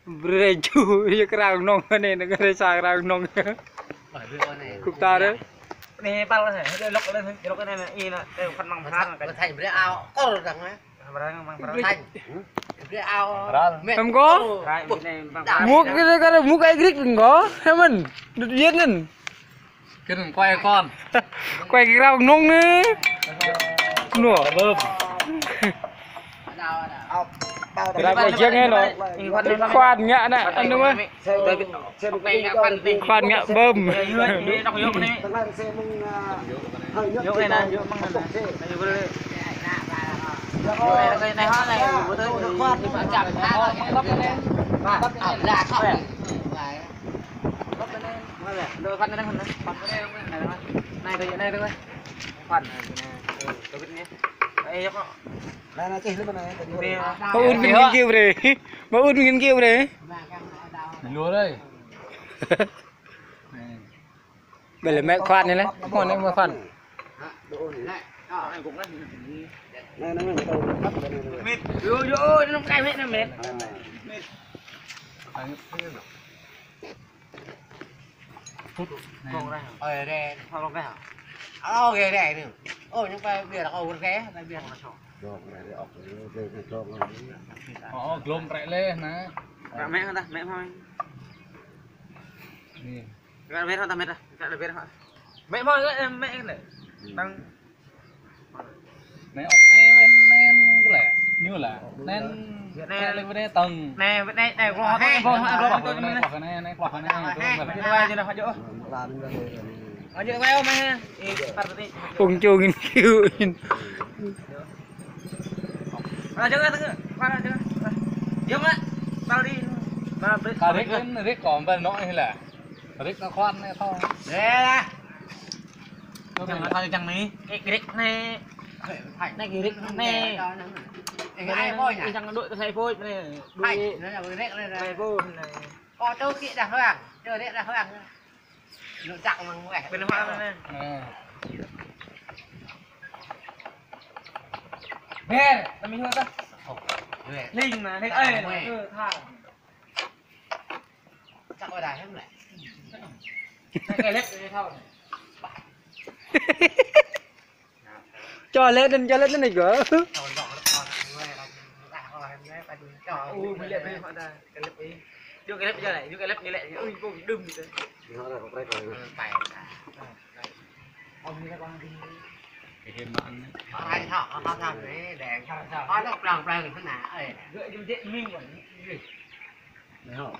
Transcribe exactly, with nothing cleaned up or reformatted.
Brơi ju, yua krao nong anai, nong krao sa krao nong. Kŭp ta rơ. Anai pal anai, lŏk anai, lŏk anai, anai, anai, anai, khăn măng phan, anai. Thành brơi ao, kor dang anai. Thành. Brơi ao. Măng pran. Mŭk kơ, kơ, mŭk ai grik ngŏ, hơmăn. Đut yết anŭn. Kơ anŭn kuai kon. Kuai krao nong anai. Nua. Bơm. Krao kuai jiăng anai nô. Khăn ngă anai, anŭn mơ̆n. Khăn ngă bơm. Mă ur ƀing kiu brơi. Mă ur ƀing kiu brơi. Lu ơi. Ƀơi lĕ mĕ khăn anai lĕ. Khăn anai mă khăn. Yo, yo, năm cái mĕ, năm mĕ. Ơi, đây, không, không, không. Alo, ghê, ghê, ghê. Ôi, những cái bia là không, ghê, cái bia là không. Ơ, glông prek leh anai. Mĕ, mĕ, mĕ, mĕ. Anai. Mĕ, mĕ, mĕ, mĕ. Mĕ, mĕ, mĕ, mĕ. Đang Anai ŏk anai wen nen kơ lĕ. Ñu lĕ. Nen. Anai lĕ wen nen tơng. Anai wen nen, anai, klŏh, klŏh, klŏh, klŏh, klŏh, anai, anai, klŏh, anai, klŏh, klŏh. Anai, anai, anai, anai, anai. Anai, anai, anai. Ih, par tadi. Ung cung in kiu in. Anai, jangan tengah. Mana jangan. Jangan. Tal đi. Tal đi. Kâo rek len, rek kâo ƀơ̆n nŏ anai lĕ. Rek nŏ khăn anai thâo. Deh lah. Čang anai, čang anai. Ih, rek anai. Anai rek anai. Ih, anai pô anai. Ih, čang đuaĭ tơlơi pô anai. Hai, anai rek anai. Tơlơi pô anai. Ô, tô kĭ đah răng. Tô rek đah răng. Lu čak măng weh. Bên hoa anai. Ber, tơmih hoa ta. Ling anai, rek ơi, ơ, tha. Chắc có đài lắm này. Cái lết đi thôi. Cho lết lên, cho lết lên này gỡ. Ui, cái lết đi, cái lết đi. Vô cái lết vô lại, vô cái lết đi lại. Ui, vô cái đùm đi. Nó là không phải rồi. Phải. Ông đi ra con đi. Cái hiên mà ăn. Ai thọ, thọ, thọ, thọ, để, để. Ai nó plăng, plăng thế nào, ơi. Gỡ vô dễ minh rồi. Để họ,